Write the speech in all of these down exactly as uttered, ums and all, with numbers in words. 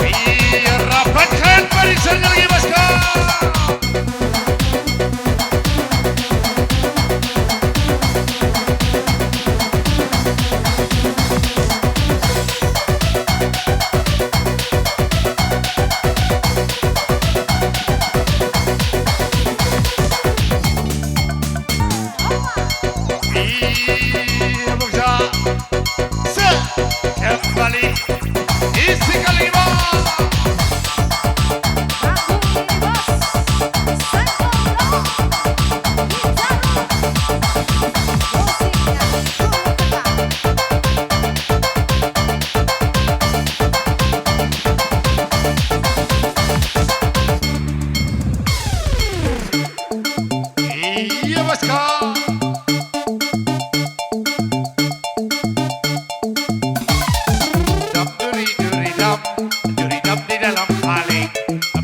Iyo, rapatkan barisan lagi, bosku. Iyo, bangsa. Set. Kembali. Isi kali lima. Iyo, bosku. Dap duri duri dap, duri dap di dalam paling.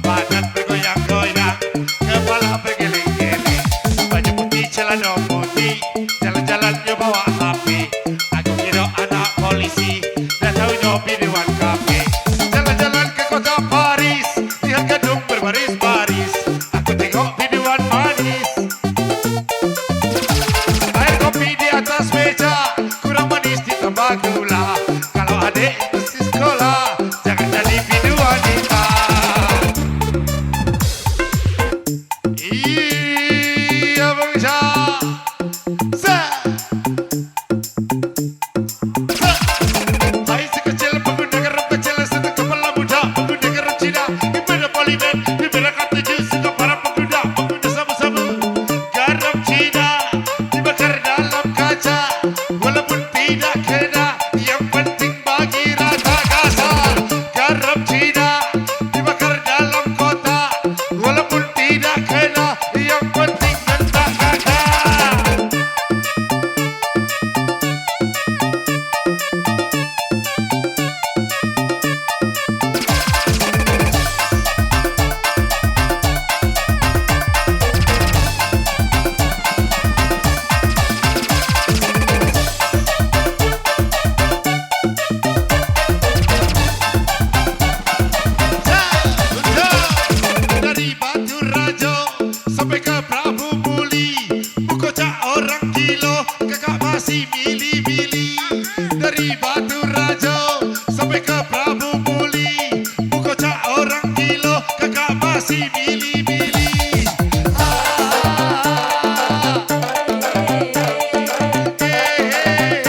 Badan bergoyang-goyang, kepala bergeleng-geleng. Baju putih, celana putih, jalan-jalan nyo bawa H P. Aku kiro anak polisi, dah tau nyo biduan kafe. Jalan-jalan ke kota Paris, lihat gedung berbaris-baris. Aku tengok biduan manis. Air kopi di atas meja, kurang manis ditambah gula. Kalau adek mesti sekolah, jangan jadi biduan kita. Iyo, bangsa. Set. Orang gilo, kakak masih mili-mili. Dari Batu Rajo sampai ke Prabu Muli. Muko cak orang gilo, kakak masih mili-mili. Ah, eh, eh, eh.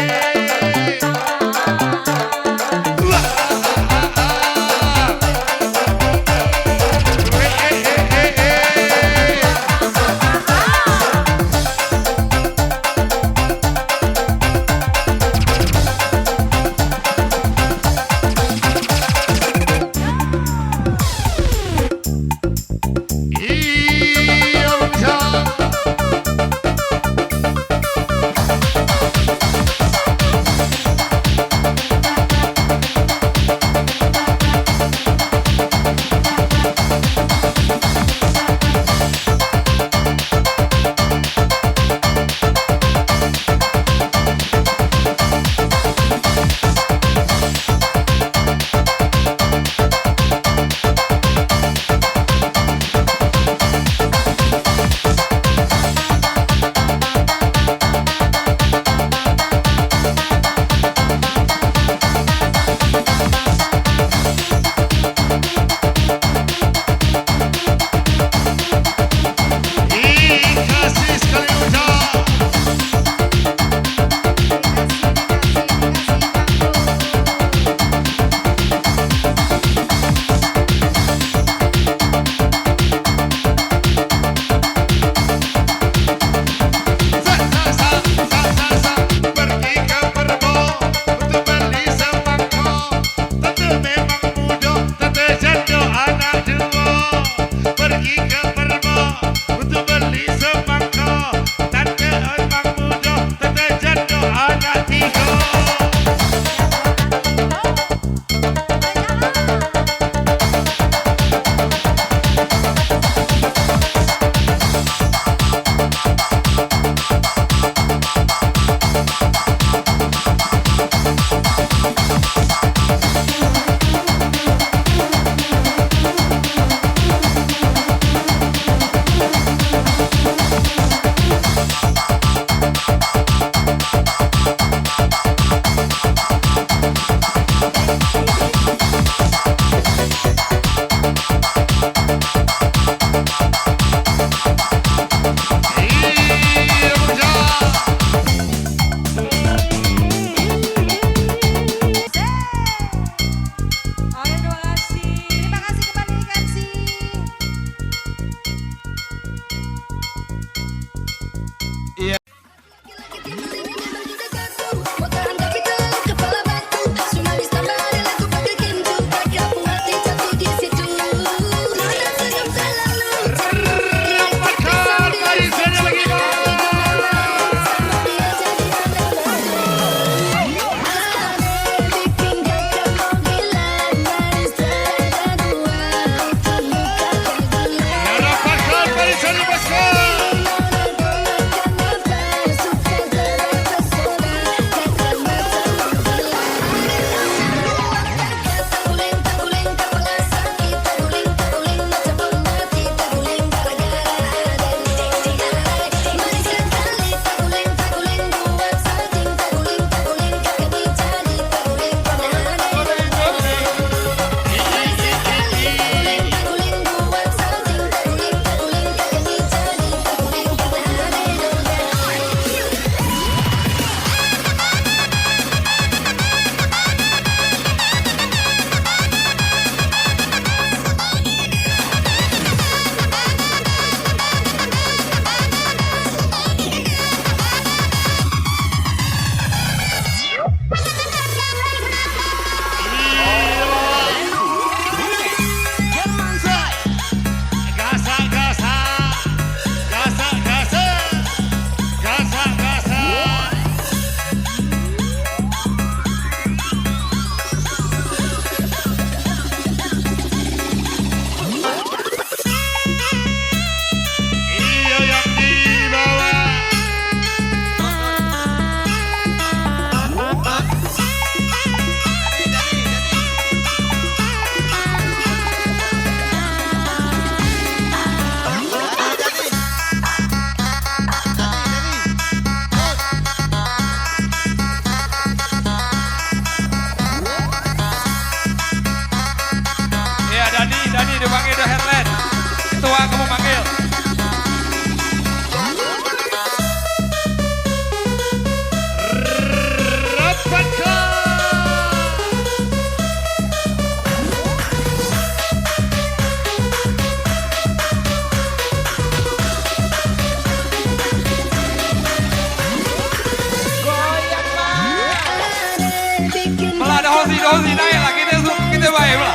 Naik lah, kita, kita baik pula.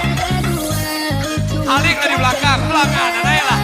Alik dari belakang, belakang, naik lah.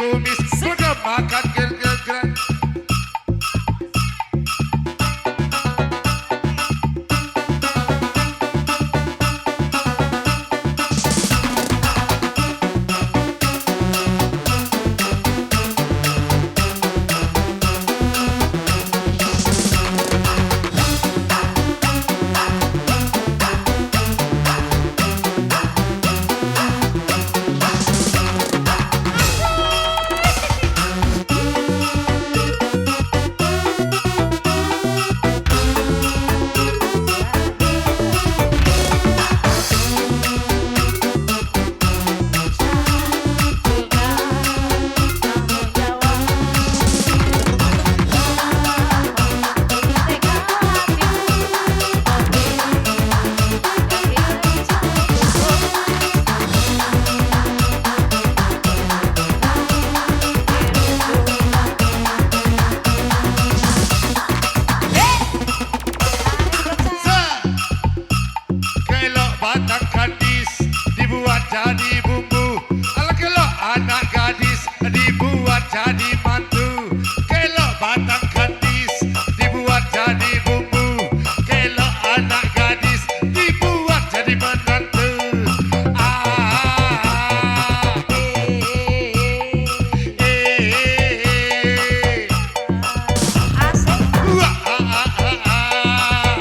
kumis, sudah makan ger-, ger-, ger-. Kelok batang gadis dibuat jadi bumbu. Alah, kelok anak gadis dibuat jadi mantu. Kelok batang gadis dibuat jadi bumbu. Kelok anak gadis dibuat jadi menantu. Ah, eh, eh, eh, eh. Asik. Wah, ah, ah, ah, ah.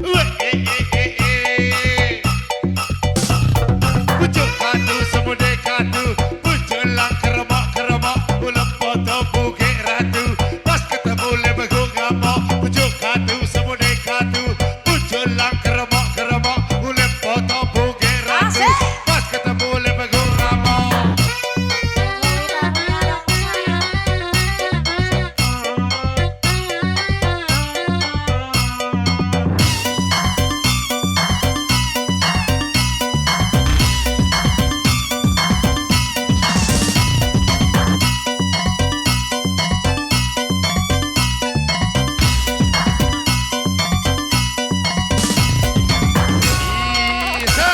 Weh, eh, eh, eh, eh. Pucuk kadu, semude kadu, pucuk lang keremok-keremok, ulun foto bugek ratu, pas ketemu le beguk ngamok. Pucuk kadu, semude kadu, pucuk lang keremok-keremok, ulun foto bugek ratu, asik, pas ketemu le beguk ngamok. Isa,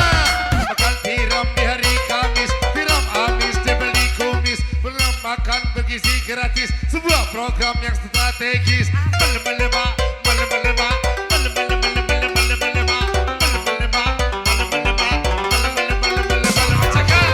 makan tiram di hari Kamis, tiram Amis dibeli kumis, belum makan bergizi gratis, sebuah program yang strategis. Melemak-lemak, melemak-lemak, melemak-lemak, melemak-lemak, melemak-lemak, melemak-lemak, melemak-lemak, cakap.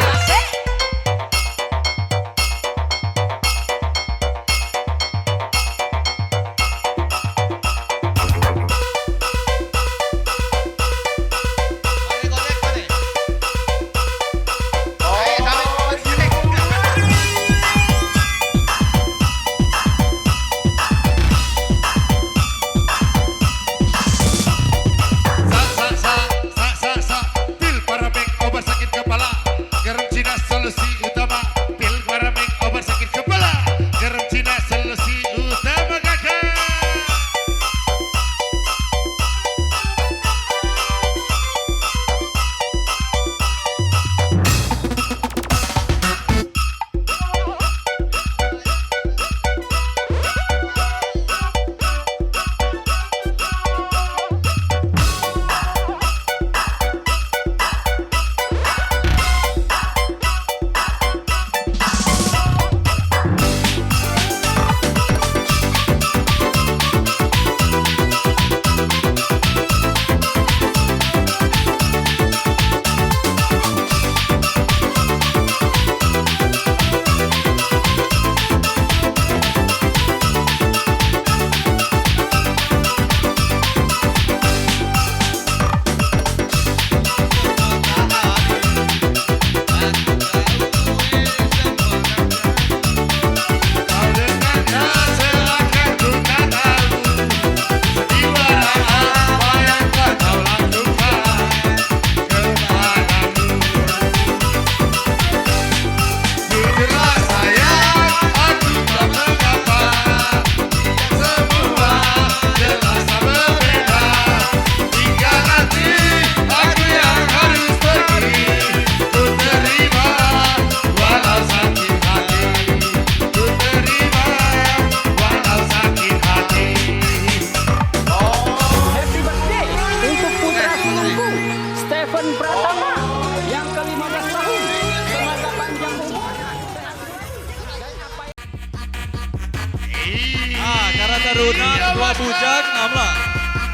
Amla.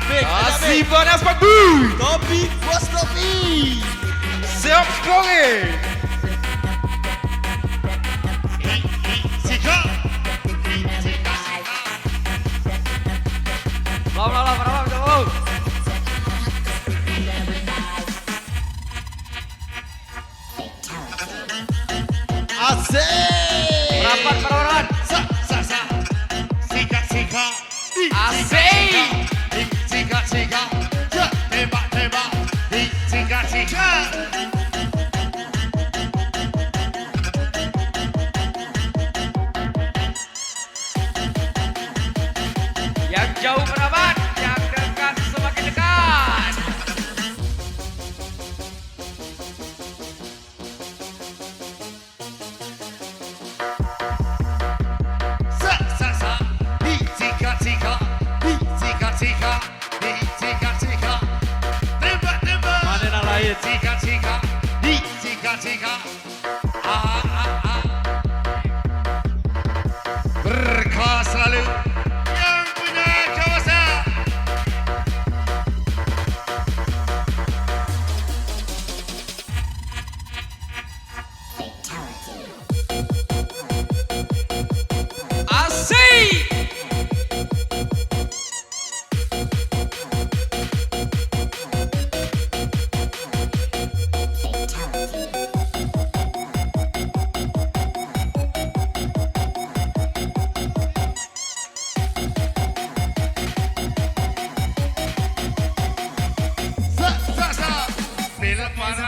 Big, ah, ajak, Big. Si panas, Pak Bui. Topi, Bos Topi. Siap, Kowe. Sika. Sika, sika. Lawan, lawan, lawan, lawan, lawan. Asik. Merapat, merapat. Sa, sa, sa. Sika, sika. Di, sika, sika. Di, sika, sika. Ja, tembak, tembak. Di, sika, sika. Yang jauh merapat, yang dekat semakin dekat. Sa, sa, sa. Di, sika, sika. Di, sika, sika. Di, sika, sika. Tembak, tembak. Mano nak lain? Sika, sika. Di, sika, sika. Ah, ah, ah. Berkah selalu yang punya kawasan. Asik. Sa, sa, sa. Bila para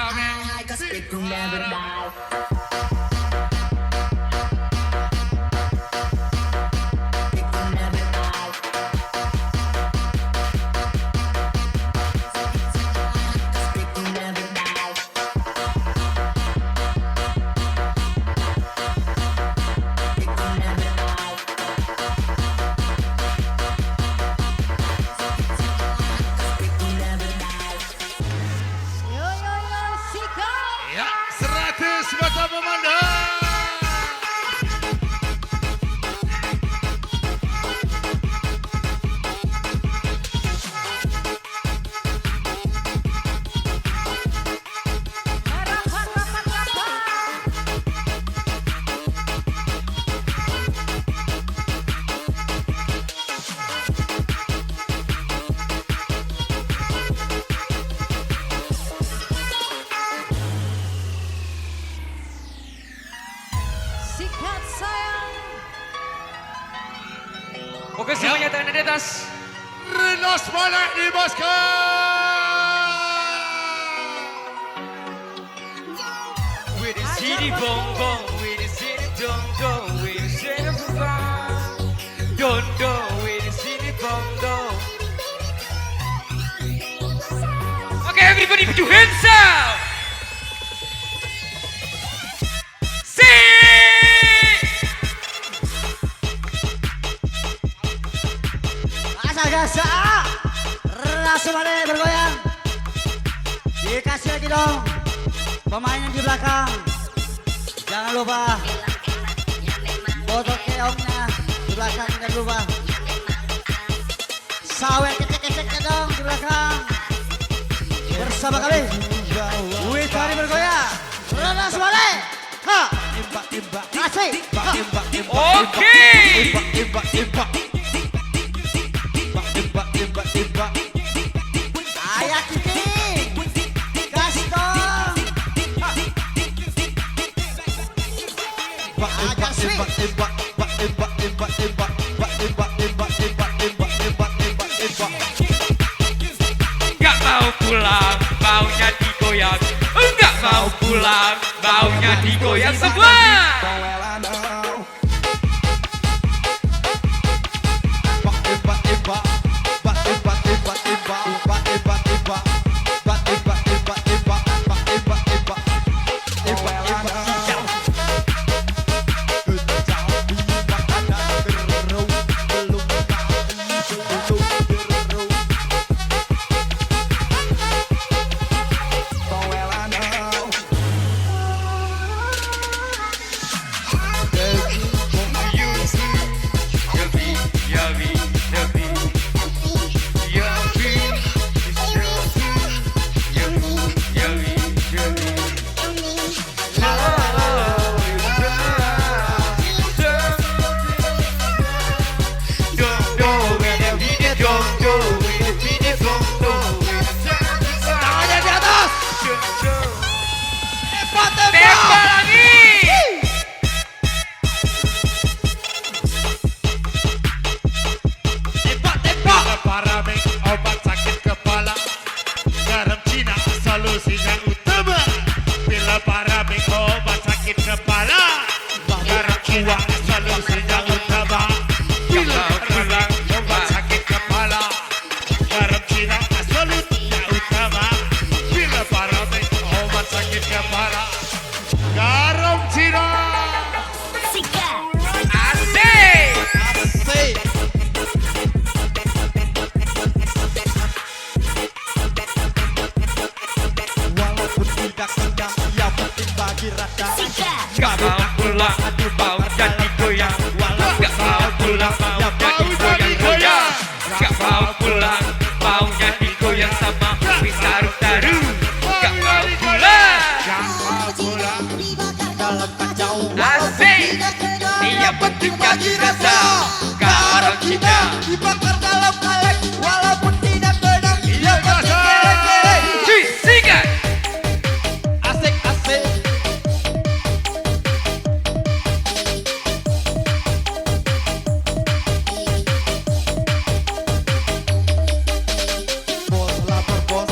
Yo, yo, yo, sikat. Ya, seratus mata memandang. Rapat, rapat, rapat. Sikat sayang. Oke, semuanya tangan di atas. Renas balik di Baskar. With the city bong bong, with the city dong dong, with the city bong. Don don, with the city bong dong. Okay, everybody put your hands up. Sik. Gasak, gasak. Raso balik bergoyang. Dikasih lagi dong. Pemain yang di belakang. Jangan lupa. Botol keongnya di belakang, jangan lupa. Sawet kecek-keceknya dong di belakang. Bersama kami. Wih, cari bergoyang. Roda sebalik. Ha. Asik. Ha. Oke. Ayah Kiki. Gas dong. Enggak mau pulang, maunya digoyang. Enggak mau pulang, maunya digoyang semua. Solusinya utama, bila para beko obat sakit kepala. Garam cinah solusinya utama, bila para beko obat sakit kepala. Garam cinah solusinya utama, bila para beko obat sakit kepala. Garam cinah. Sikat. Asik. Asik. Walaupun tidak kenyang, yang penting bagi rasa. Sikat. Gak mau pulang, aduh, mau jadi goyang. Gak mau pulang, mau jadi goyang-goyang. Gak mau pulang, maunya digoyang sama Wis Taru-Taru. Gak mau pulang. Gak mau pulang. Dalam kacau. Asik. Yang penting bagi rasa. Garam cinah. Dibakar dalam kaleng. Walaupun tidak kena. Yang penting geleng-geleng. Cuy, sikat. Asik, asik. Bos lapor bos,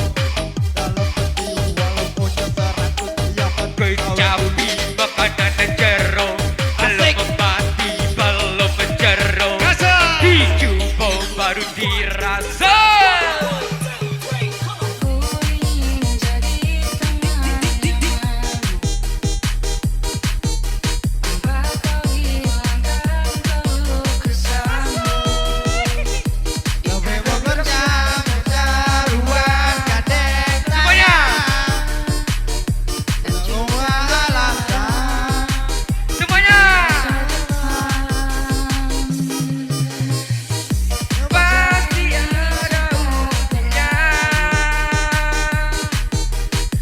dalam hati walaupun seratus yang penting. Kecapi makanan jero, belum mati, belum jero. Dicubo baru dirasa. Semuanya. Pasti ada umurnya.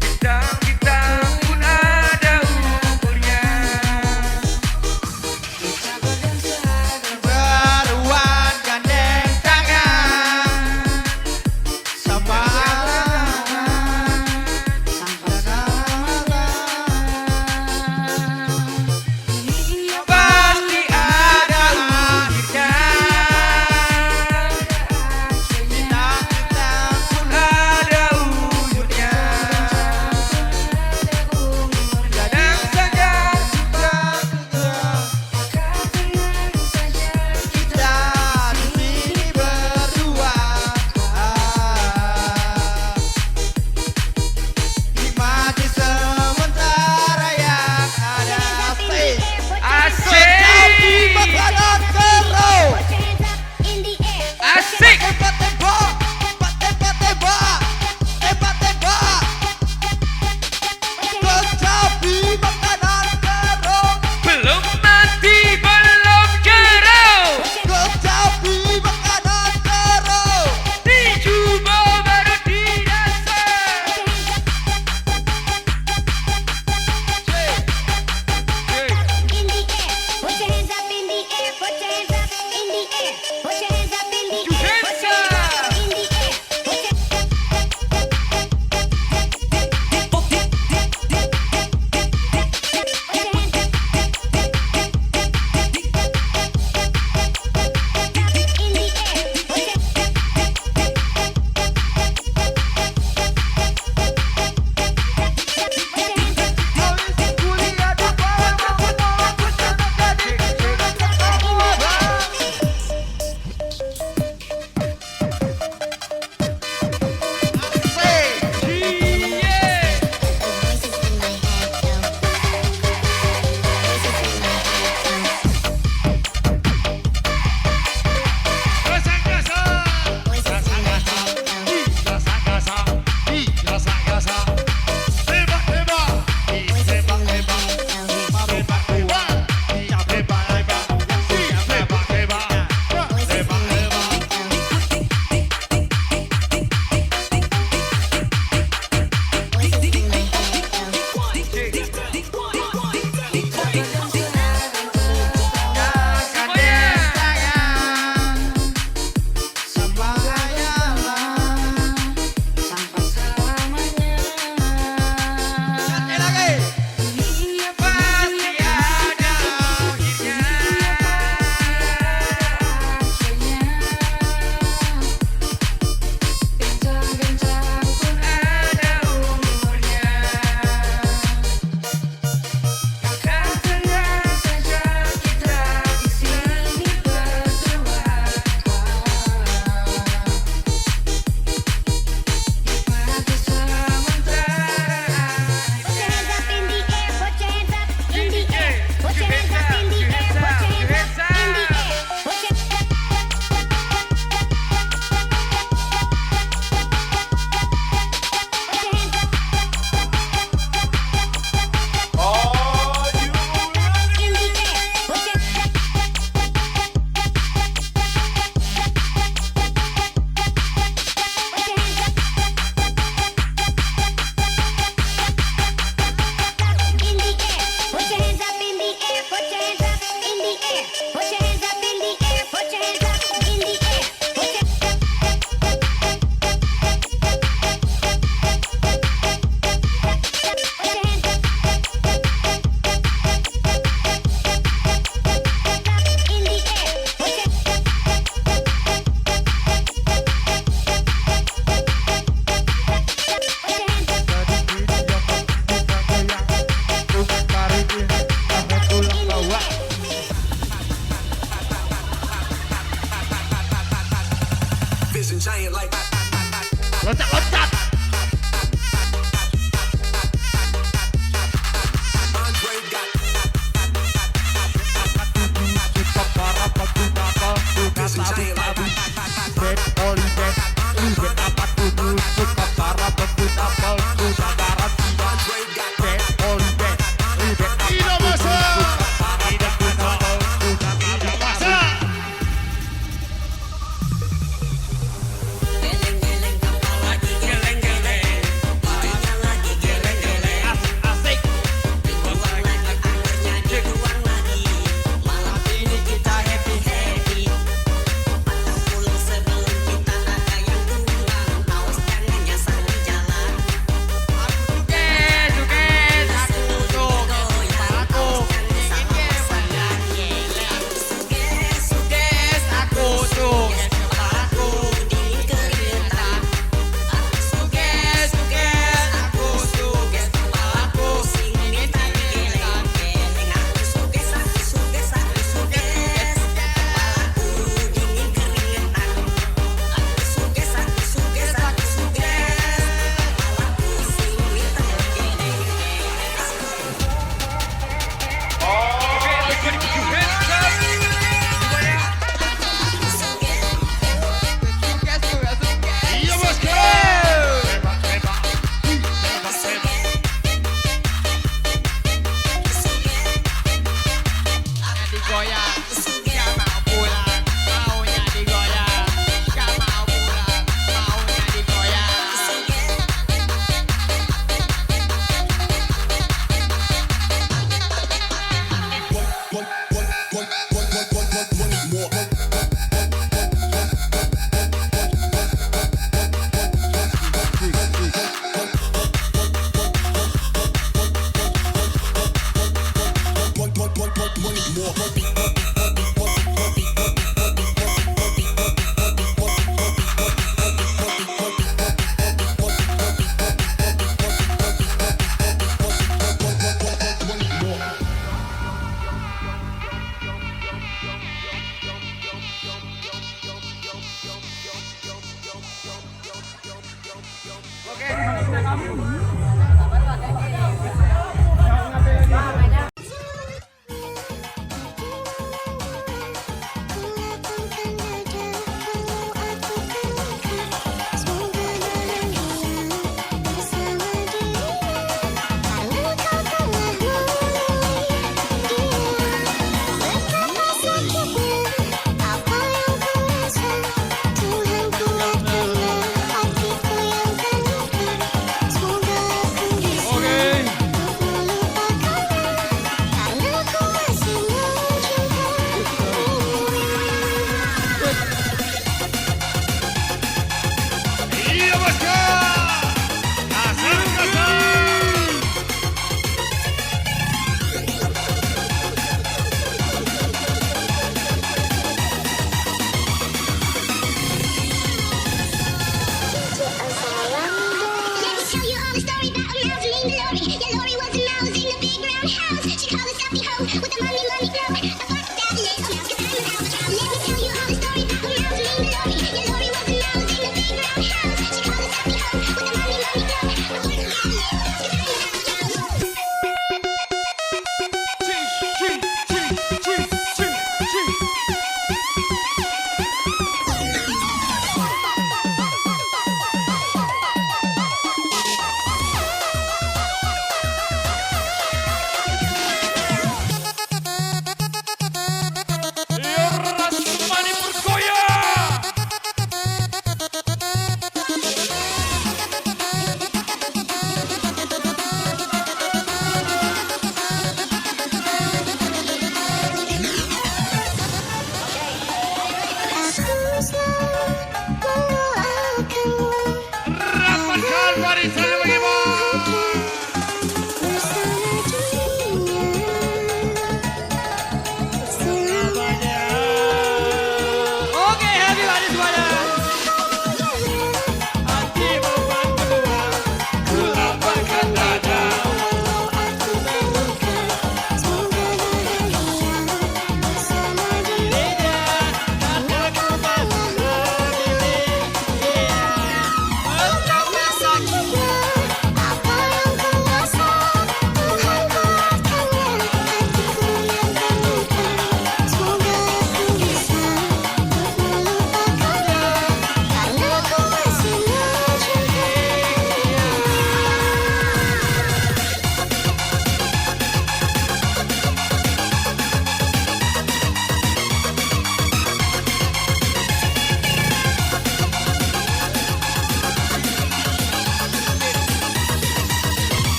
Bintang-bintang pun ada umurnya. Beruan gandeng tangan. Sampai pasti ada akhirnya. Kita, kita pun ada umurnya. Kadang saja suka. Kita di sini berdua. Nikmati sementara yang ada. Asik. Asik. Makanan seru. Asik. Tembak, tembak, tembak, tembak, tembak, tembak. Kecapi makanan jero. Belum mati, belum jero. Kecapi makanan jero. Dicubo baru dirasa. In the air, put your hands up in the air, put your hands up in the air, put your hands up in the air, put your hands up in the air.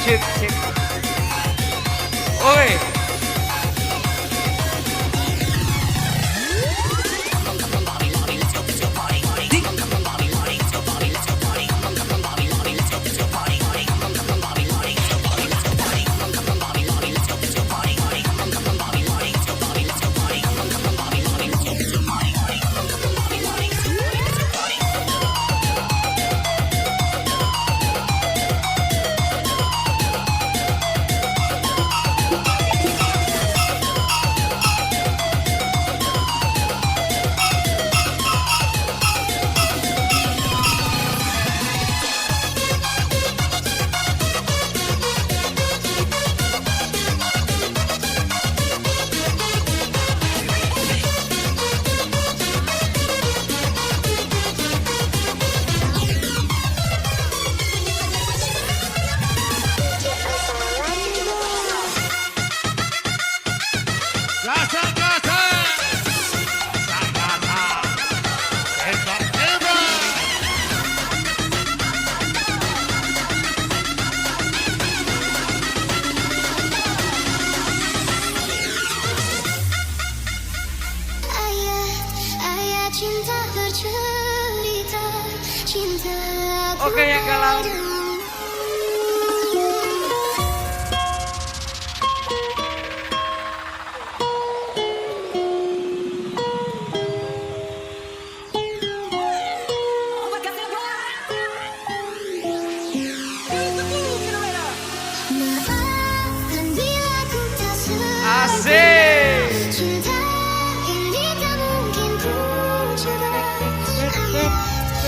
Sip, sip. Oi. Ayat, ayat cinta bercerita, cinta aku. Oke, yang galau. Cinta ini tak mungkin ku coba. Ayat,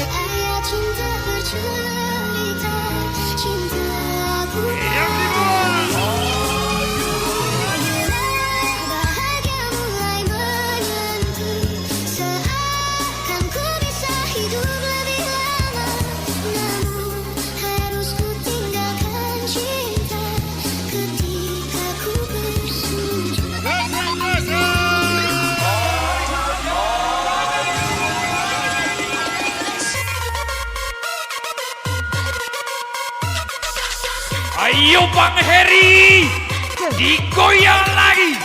ayat cinta bercerita, cintaku. Bahagia mulai menyentuh, seakan ku bisa hidup lebih lama. Namun harus ku tinggalkan cinta ketika ku bersunyi. Ayo Bang Heri, digoyang lagi.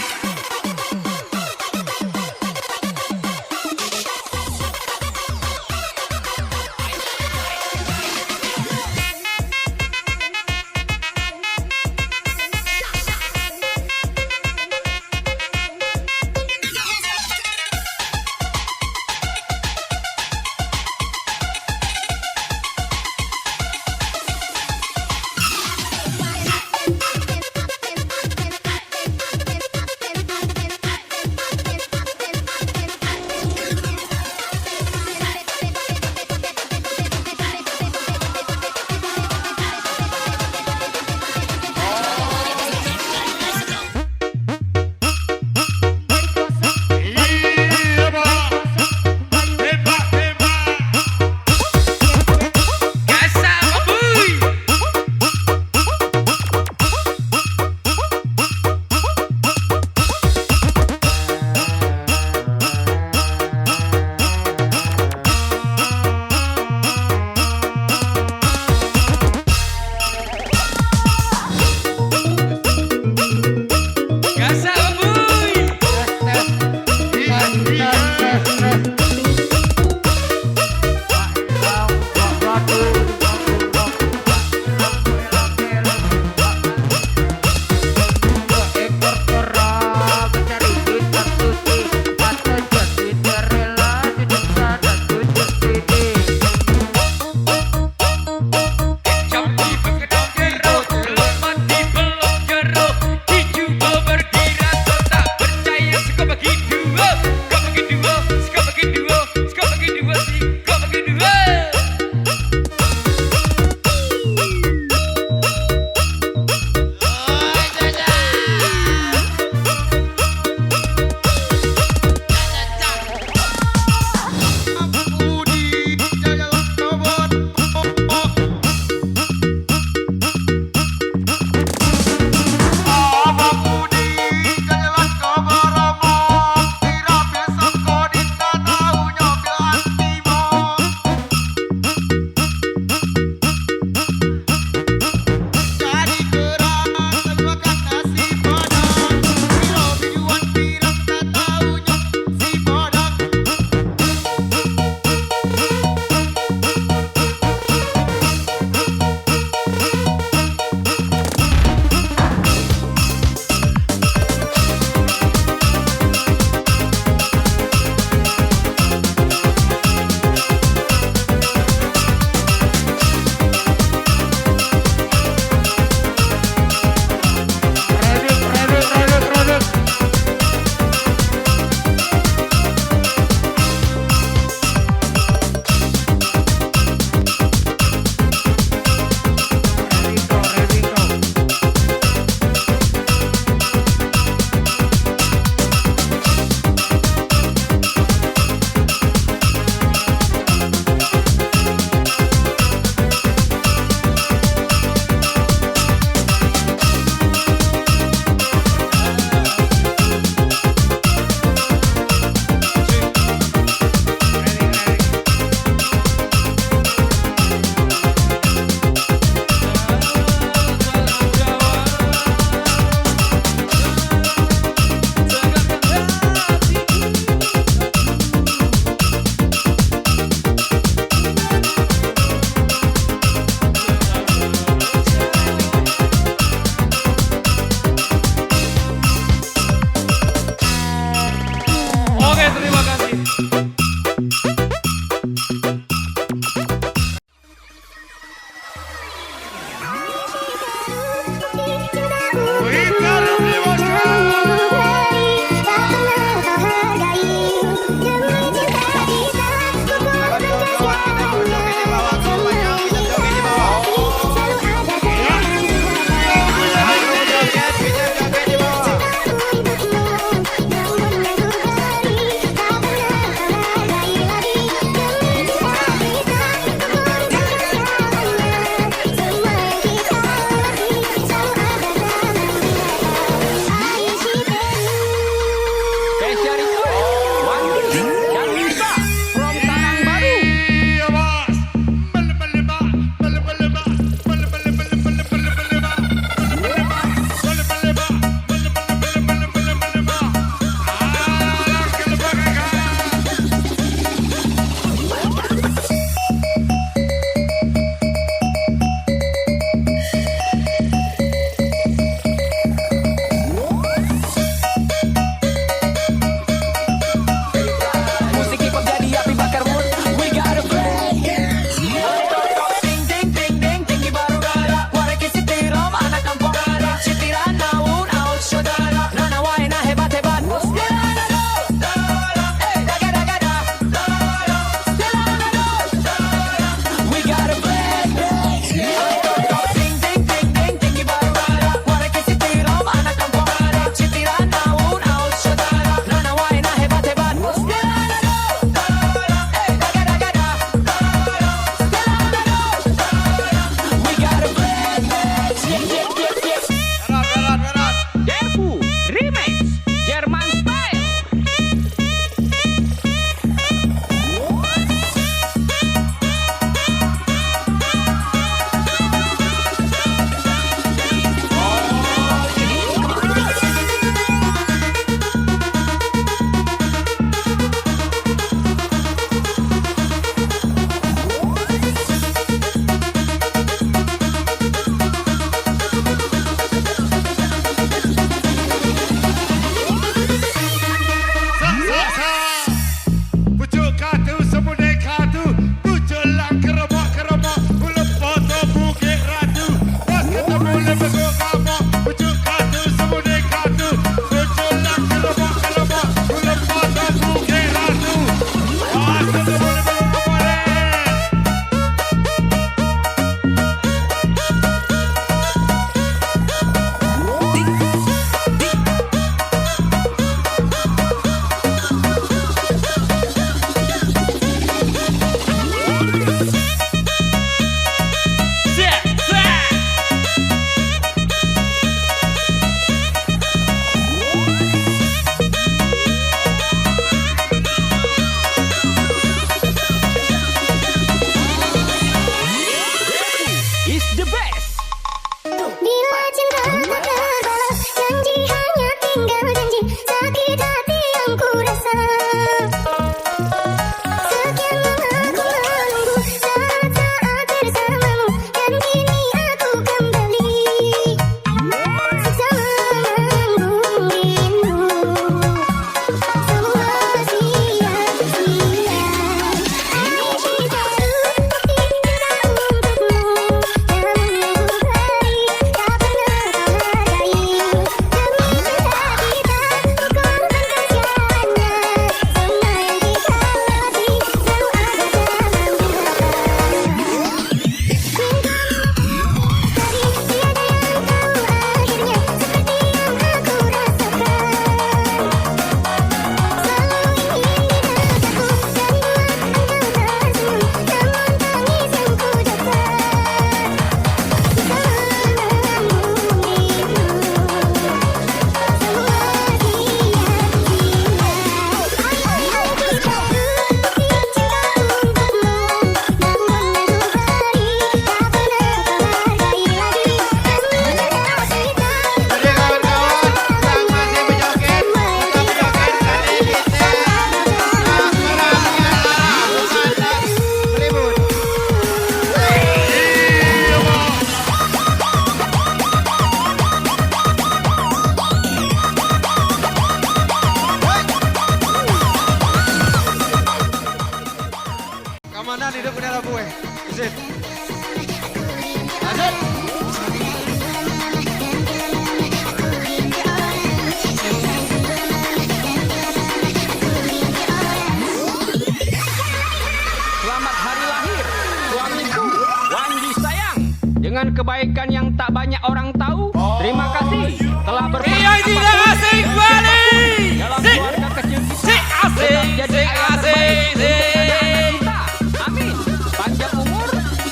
kebaikan yang tak banyak orang tahu. Terima kasih telah berbagi. Iya, tidak asing balik. Dalam keluarga kecil kita, tetap jadi ayah terbaik untuk anak-anak kita. Amin. Panjang umur,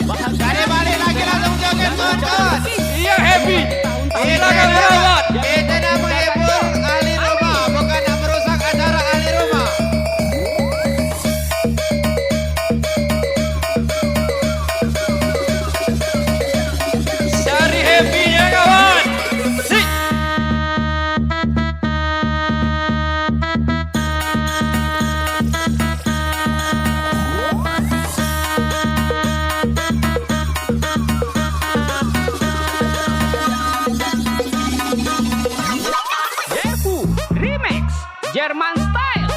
bahagia. Balik lagi langsung joget, Tonton. Iya, happy. Kita akan berawat. Kita nak menghibur ahli rumah, bukan nak merusak acara ahli rumah. Cari happy-nya, kawan. Sik. Defu Remix German Style.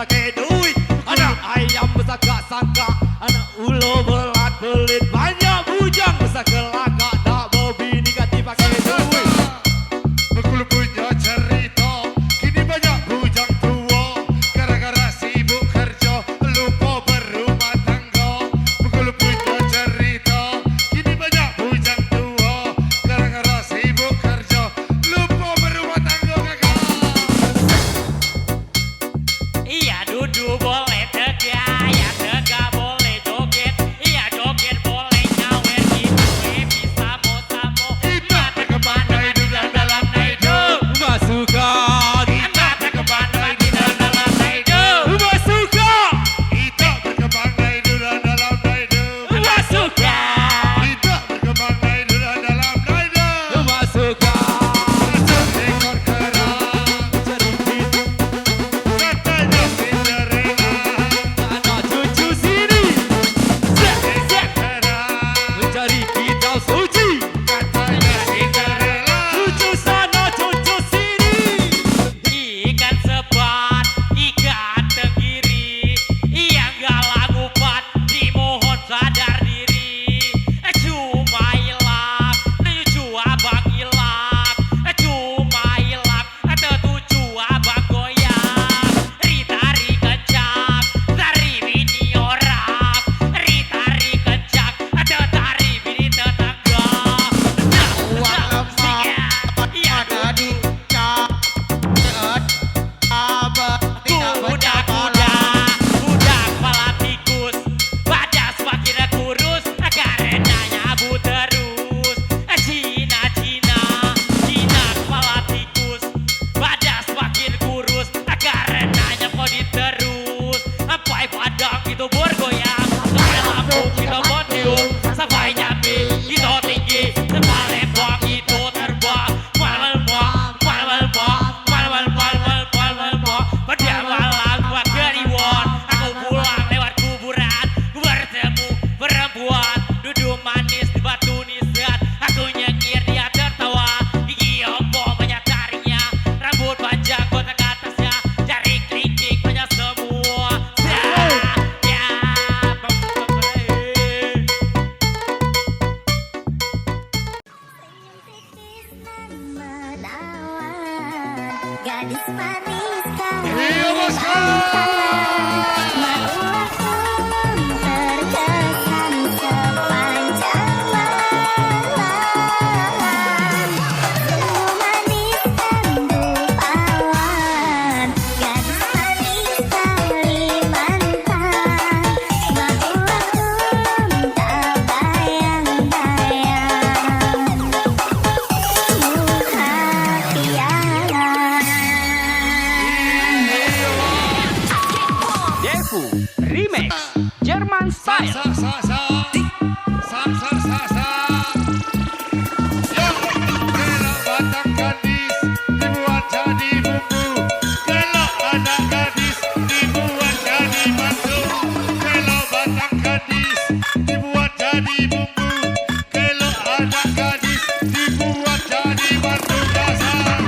Pake duit, anak ayam besakak-sakak, anak ulo belat belit, banyak bujang besakelakak, dak bebini kati pake duit. Begulu punyo cerito, kini banyak bujang tuo, gara-gara sibuk kerjo, lupo berumah tanggo. Begulu punyo cerito, kini banyak bujang tuo, gara-gara sibuk kerjo, lupo berumah tanggo, kakak. Iya, dudu boleh tegak, iya, tegak boleh joget, iya, joget boleh nyawer, kito e bisa mo-, samo. Idak berkembang dai dunia dalam dai do. Masukkan. Idak berkembang dai dunia dalam dai do. Masukkan. Idak berkembang dai dunia dalam dai do. Masukkan. Idak berkembang dai dunia dalam dai do. Masukkan. Satu ekor kera. Jeripit. Katanya Cinderella. Anak cucu sini. Sek, sek. Mencari kitab suci. Katanya Cinderella. Cucu sana, cucu sini. Ikan sepat, ikan tenggiri, yang galah ngupat, dimohon sadar diri. Cuma ilang, cucu abang ilang, cuma ilang, tetuju abang goyang. Ri tari kencang, tari bini orang. Ri tari kencang, tetari bini tetangga. Dak, dak, sikit. Iya, duduk. Kuda, kuda, kuda kepala tikus, badan semakin kurus, karenanya abu terus. Cina, Cina, Cina kepala tikus, badan semakin kurus, karenanya kau diterus. Sampai Padang kita bergoyang, sampai Lampung kita bertiup, sampai Jambi kita tinggi, sampai Lembang kita terbang. Malam, malam, malam, malam, malam, malam, malam, malam, malam, malam, pada malam gua kliwon, aku pulang lewat kuburan, ku bertemu perempuan duduk manis di batu nisan, aku nyengir dia tertawa, gigi ompong banyak taringnya, rambut panjang kotak atasnya, jari kelingking banyak semua. Sa-, ya, bang, bang, bang, eh. Senyum tipis nan menawan, gadis manis Iyo, Bos. Kalimantan. Maulah pun terkesan sepanjang malam. Senyum manis dan rupawan. Gadis manis Kalimantan, maulah pun tak bayang-bayang. Muha tiara. Defu Remix. German Style. Sa, sa, sa. Sa, sa, sa, sa. Yo, kelok batang gadis dibuat jadi bumbu. Kelok anak gadis dibuat jadi mantu. Kelok batang gadis dibuat jadi bumbu. Kelok anak gadis dibuat jadi mantu dasar.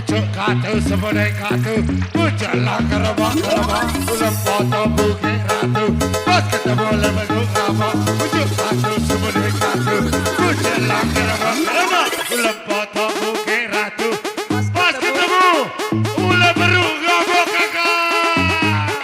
Cuk katu, sebodai katu, ku jalan kerebak-kerebak, ulun foto Bukit Ratu, pas ketemu lemak guk rabak. Cuk katu, sebodai katu, ku jalan kerebak-kerebak, ulun foto Bukit Ratu, pas ketemu ular beruk rabak kakak.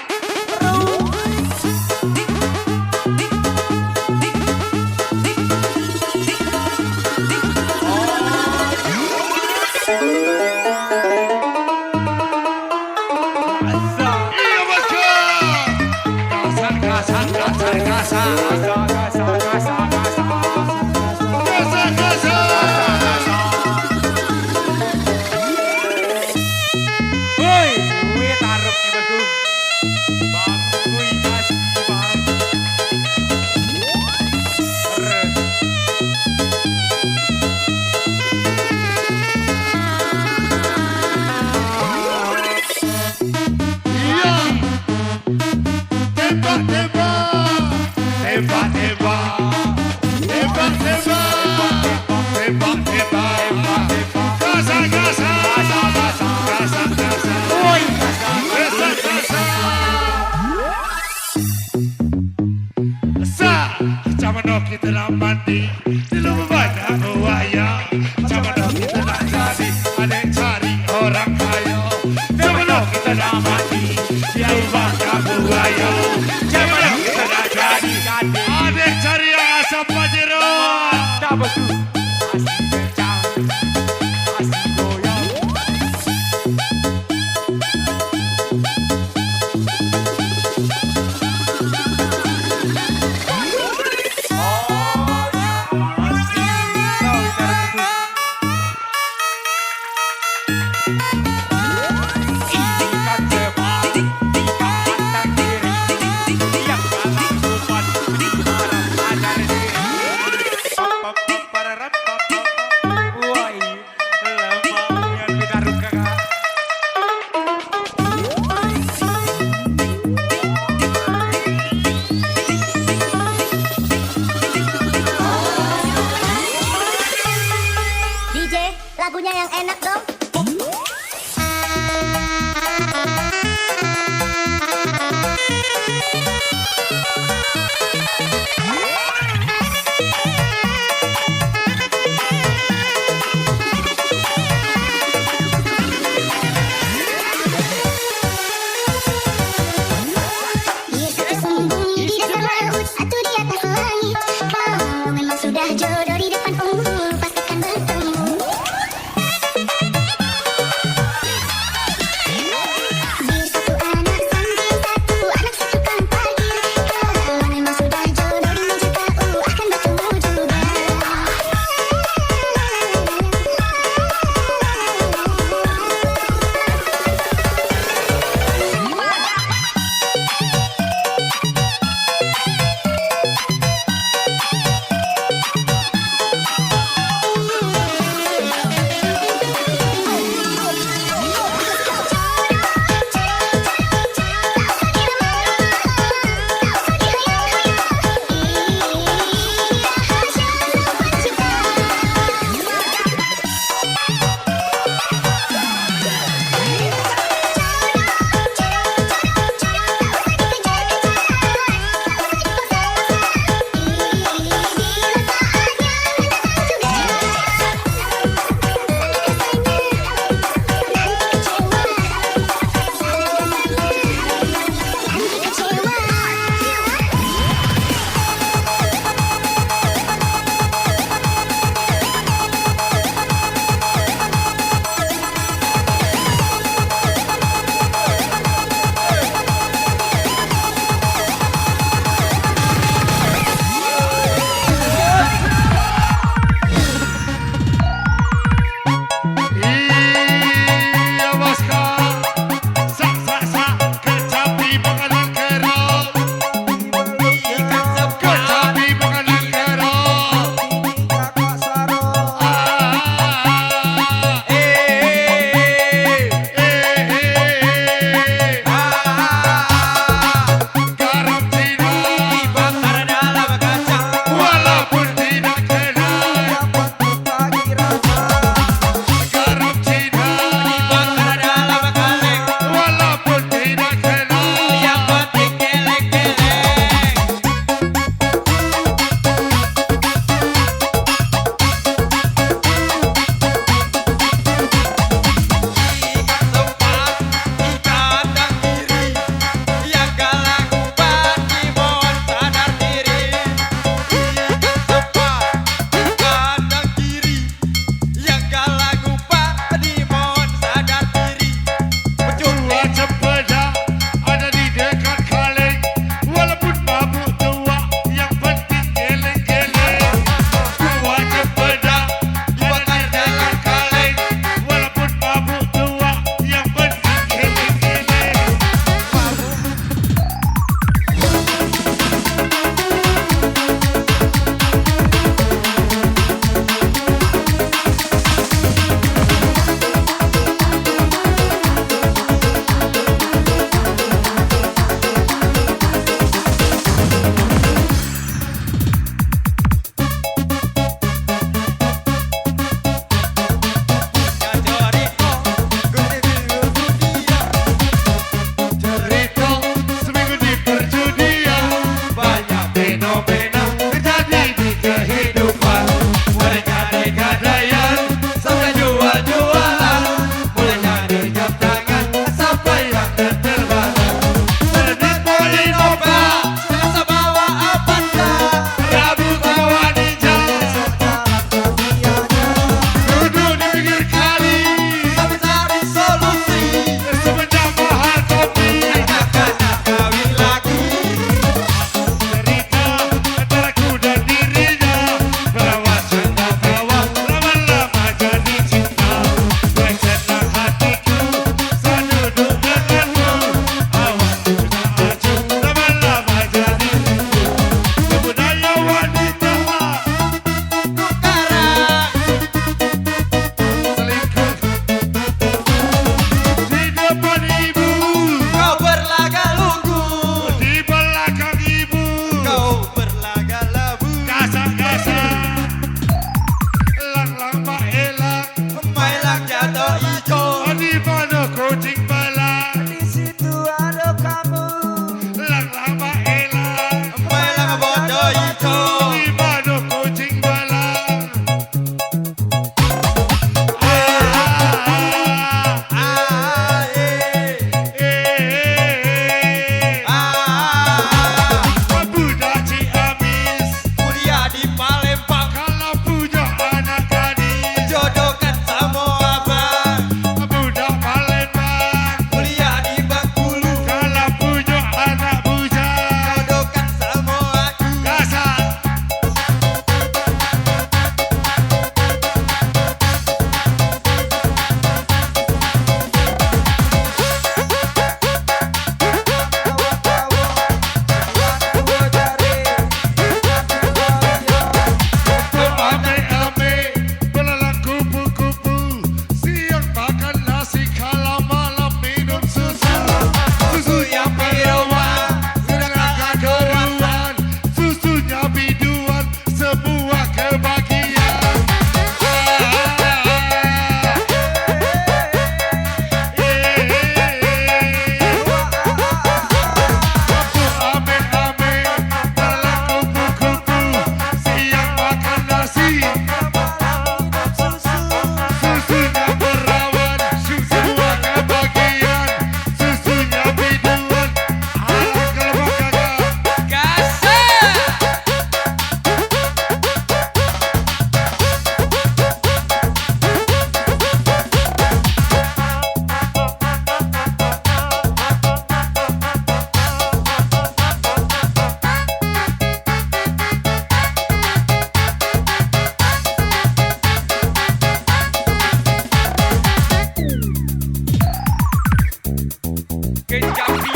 Woi, woi, taruh ni bagus. Bang, woi, kasih, Bang. Keren. Iya. Tembak, tembak. Tembak, tembak. Tembak, tembak. Tembak, tembak. Gasak, gasak. Gasak, gasak. Woi. Gasak, gasak. Sa, macam mano kito nak mandi? Di luar banyak buaya. Macam mano kito nak jadi? Adek cari orang kayo. Macam mano kito nak mandi? Di luar banyak buaya. Macam mano kito nak jadi? Adek cari yang asam pajero. Mantap, Bosku. Asam pecah. Asam goyang.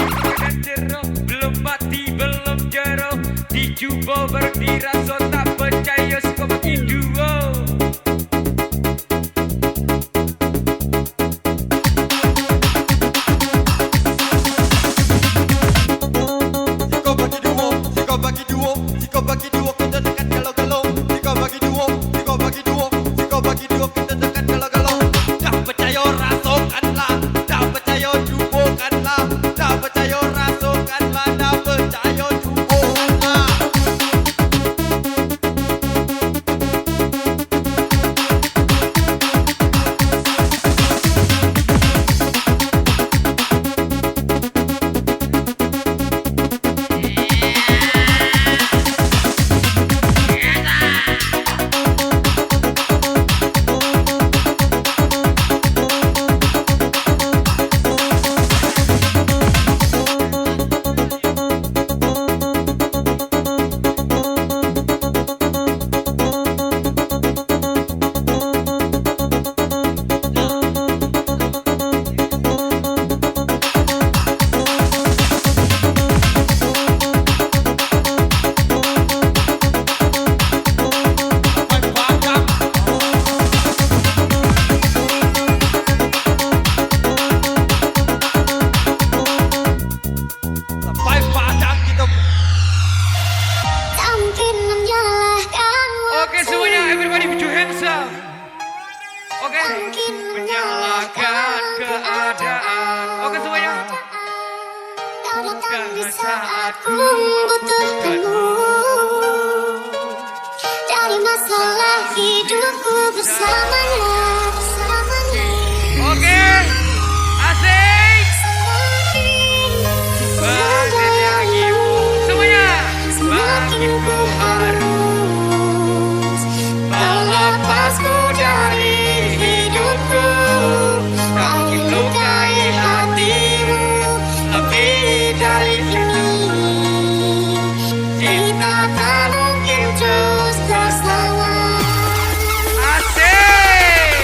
Dengan jero, belum mati, belum jero. Dicubo baru diraso, tak percayo, siko bagi duo. Siko bagi duo, siko bagi duo, siko bagi duo, kito dekat galo-galo. Siko bagi duo, siko bagi duo, siko bagi duo, kito dekat galo-galo. Dak percayo, rasokanlah. Dak percayo, cubokanlah. Dak percayo, rasokanlah. Dak percayo, cubokanlah. Sampai padang kita. Tak mungkin menyalahkan. Oke, semuanya, everybody put your hands up. Oke. Menyalahkan keadaan. Oke, semuanya. Kau datang di saat ku membutuhkanmu. Dari masalah hidupku bersamanya, bersamanya. Oke. Asik. Semakin ku menyayangimu. Semuanya. Semakin ku harus melepasku dari hidupku. Semakin lukai hatimu lebih dari ini. Cinta tak mungkin terus bersama. Asik.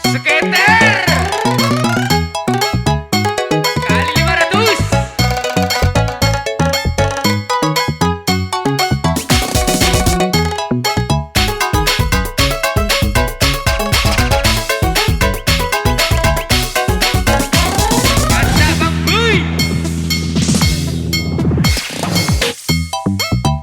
Seketer. Kali lima ratus. Kancak Bang Bui.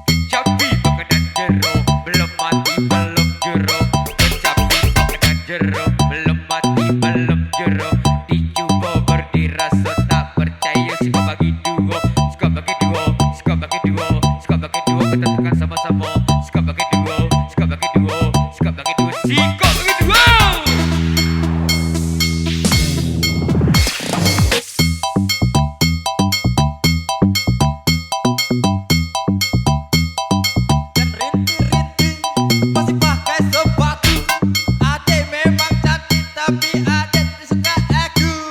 Kecapi bekenan jero, belum mati, belum jero. Kecapi bekenan jero, belum mati, belum jero. Dicubo baru diraso, tak percayo, sikok bagi duo, sikok bagi duo, sikok bagi duo, sikok bagi duo, kita tekan samo-samo. Sikok bagi duo, sikok bagi duo, sikok bagi duo, sikok bagi duo. Dan rinti-rinti masih pakai sepatu. Adek memang cantik, tapi adek suka aku.